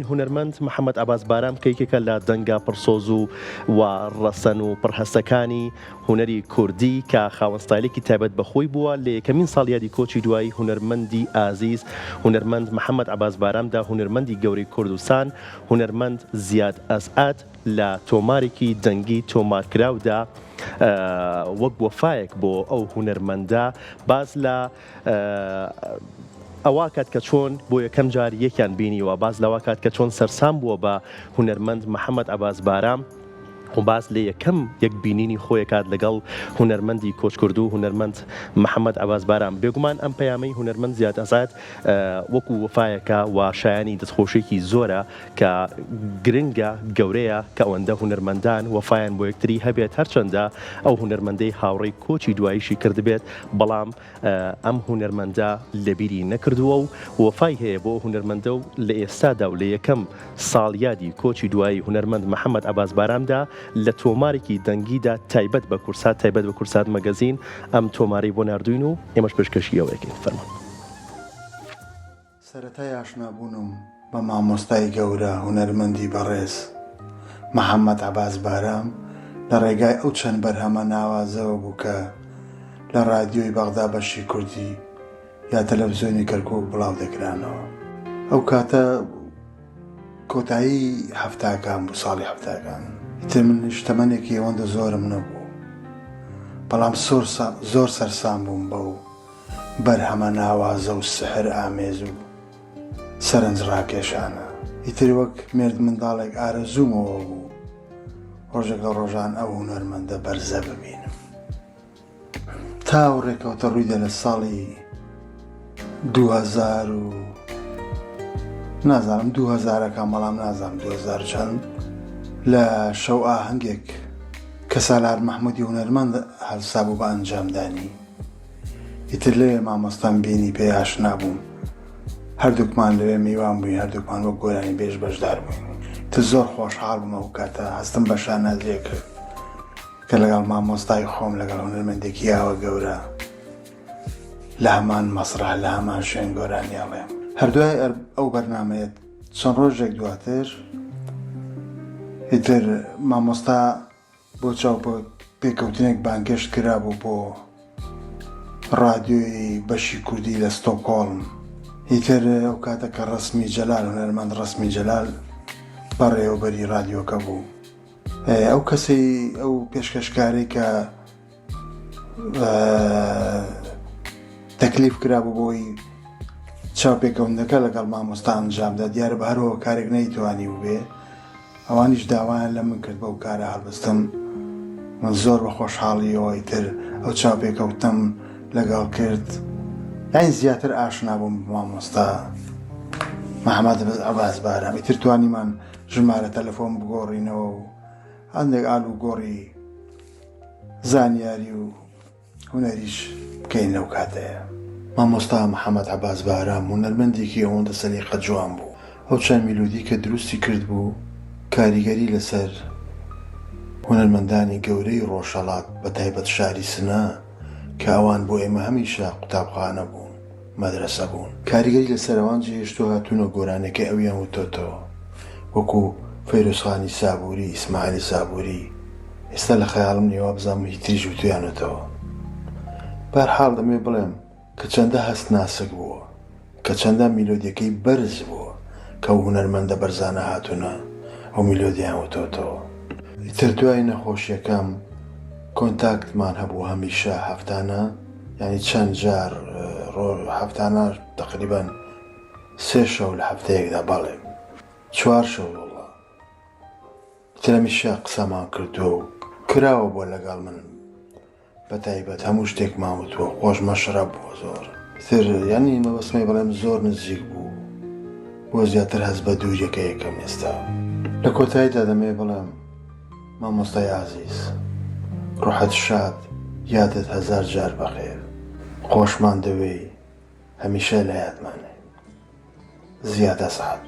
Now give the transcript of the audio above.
هونەرمەند محەمەد عەباس بارام کە یەکێکە لە دەنگە پڕسۆز و و ڕەسەن و پڕهەستەکانی هونەری کوردی کە خاوەن ستایلێکی تایبەت بە خۆی بووە لە یەکەمین ساڵیادی کۆچی دوایی هونەرمەندی ئازیز هونەرمەند محەمەد عەباس بارامدا هونەرمەندی گەورەی کوردستان هونەرمەند زیاد ئەسعەد لە تۆمارێکی دەنگی تۆمارکراودا وەک وەفایەک بۆ ئەو هونەرمەندە باس لە ئەوە کات کە چۆن بۆ یەکەم جار یەکیان بینیوە، باس لەوە کات کە چۆن سەرسام بووە بە هونەرمەند محەمەد عەباس بارام و باس لە یەکەم یەک بینینی خۆی کات لەگەڵ هونەرمەندی کۆچکردوو هونەرمەند محەمەد عەباس بارام. بێگومان ئەم پەیامەی هونەرمەند زیاد ئەسعەد وەکو وەفایەکە و شایانی دەستخۆشیەکی زۆرە کە گرنگە گەورەیە کە ئەوەندە هونەرمەندان وەفایان بۆ یەکتری هەبێت هەرچەندە ئەو هونەرمەندەی هاوڕێی کۆچی دواییشی کردبێت بەڵام ئەم هونەرمەندە لەبیری نەکردووە و وەفای هەیە بۆ ئەو هونەرمەندە و لە ئێستادا و لە یەکەم ساڵیادی کۆچی دوایی هونەرمەند محەمەد عەباس بارامدا لە تۆمارێکی دەنگیدا تایبەت بە کورسات تایبەت بە کورسات مەگەزین ئەم تۆمارەی بۆ ناردووین و ئێمەش پێشکەشی ئێوە ئەکەین فەرموون. سەرەتای ئاشنابوونم بە مامۆستای گەورە هونەرمەندی بەڕێز محەمەد عەباس بارام لە ڕێگای ئەو چەند بەرهەمە ناوازەوە بوو کە لە ڕادیۆی بەغدا بەشی کوردی یا تەلەفزیۆنی کەرکووک بڵاو دەکرانەوە. ئەو کاتە کۆتایی حەفتاکان بوو، ساڵی حەفتاکان. ئیتر منیش تەمەنێکی ئەوەندە زۆرم نەبوو، بەڵام زۆر سەرسام بووم بەو بەرهەمە ناوازە و سحر ئامێز و سەرنج ڕاکێشانە. ئیتر وەک مێرد منداڵێک ئارەزوومەوە بوو ڕۆژێک لە ڕۆژان ئەو هونەرمەندە بەرزە ببینم. تا ئەو ڕێکەوتە ڕوویدا لە ساڵی 2000 و نازانم دوو هەزارەکان بەڵام نازانم 2000 چەند لە شەو ئاهەنگێک کە سالار مەحمودی هونەرمەند هەڵسابوو بە ئەنجامدانی ئیتر لەوێ مامۆستام بینی پێی ئاشنا بووم هەردووکمان لەوێ میوان بووین هەردووکمان وەک گۆرانی بێژ بەشدار بووین ئیتر زۆر خۆشحاڵ بووم ئەو کاتە هەستم بە شانازیە کرد کە لەگەڵ مامۆستای خۆم لەگەڵ هونەرمەندێکی ئاوە گەورە لە هەمان مەسرح لە هەمان شوێن گۆرانی ئەڵێم هەر دوای ئەو بەرنامەیە چەند ڕۆژێک دواتر ئیتر مامۆستا بۆ چاوپێکەوتنێک بانگهێشت کرابوو بۆ ڕادیۆی بەشی کوردی لە ستۆکۆڵم. ئیتر ئەو کاتە کە ڕەسمی جەلال، هونەرمەند ڕەسمی جەلال بەڕێوەبەری ڕادیۆکە بوو. ئەو کەسەی ئەو پێشکەشکارەی کە تەکلیف کرابوو بۆی چاوپێکەوتنەکە لەگەڵ مامۆستا ئەنجامدا دیارە بە هەر هۆکارێک نەیتوانی بووبێ ئەوانیش داوایان لە من کرد بەو کارە هەڵبستم من زۆر بە خۆشحاڵیەوە ئیتر ئەو چاوپێکەوتنەم لەگەڵ کرد یانی زیاتر ئاشنا بووم بە مامۆستا محەمەد عەباس بارام ئیتر توانیمان ژمارە تەلەفۆن بگۆڕینەوە و هەندێک ئال و گۆڕی زانیاری و هونەریش بکەین لەو کاتەیە. مامۆستا محەمەد عەباس بارام هونەرمەندێکی ئەوەندە سەلیقە جوان بوو، ئەو چەند میلۆدی کە دروستی کردبوو کاریگەری لەسەر هونەرمەندانی گەورەی ڕۆژهەڵات بە تایبەت شاری سنە کە ئەوان بۆ ئێمە هەمیشە قوتابخانە بوون، مەدرەسە بوون. کاریگەری لەسەر ئەوان جێهێشتووە هاتوونە گۆرانیەکەی ئەویان وتۆتەوە وەکو فەیروزخانی سابووری، ئیسماعیلی سابووری، ئێستا لە خەیاڵم نیە وابزانم هی تریش وتویانەتەوە. بەهەرحاڵ دەمەوێ بڵێم کە چەندە هەست ناسک بووە، کە چەندە میلۆدیەکەی بەرز بووە کە ئەو هونەرمەندە بەرزانە هاتوونە ئەو میلۆدیان وتۆتەوە. ئیتر دوای نەخۆشیەکەم کۆنتاکتمان هەبوو هەمیشە هەفتانە یانی چەند جار ڕۆ هەفتانە تەقریبەن سێ شەو لە هەفتەیەکدا بەڵێ چوار شەو وەڵا ئیتر هەمیشە قسەمان کردووە و کراوە بووە لەگەڵ من بە تایبەت هەموو شتێکمان وتووە خۆش مەشرەب بووە زۆر ئیتر یانی مەبەستمەی بڵێم زۆر نزیک بوو بۆ زیاتر هەست بە دووریەکە یەکەم ئێستا لە کۆتاییدا دەمەوێ بڵێم مامۆستای ئازیز ڕوحت شاد یادت هەزار جار بەخێر خۆشمان دەوێی هەمیشە لە یادمانێ زیاد ئەسعەد.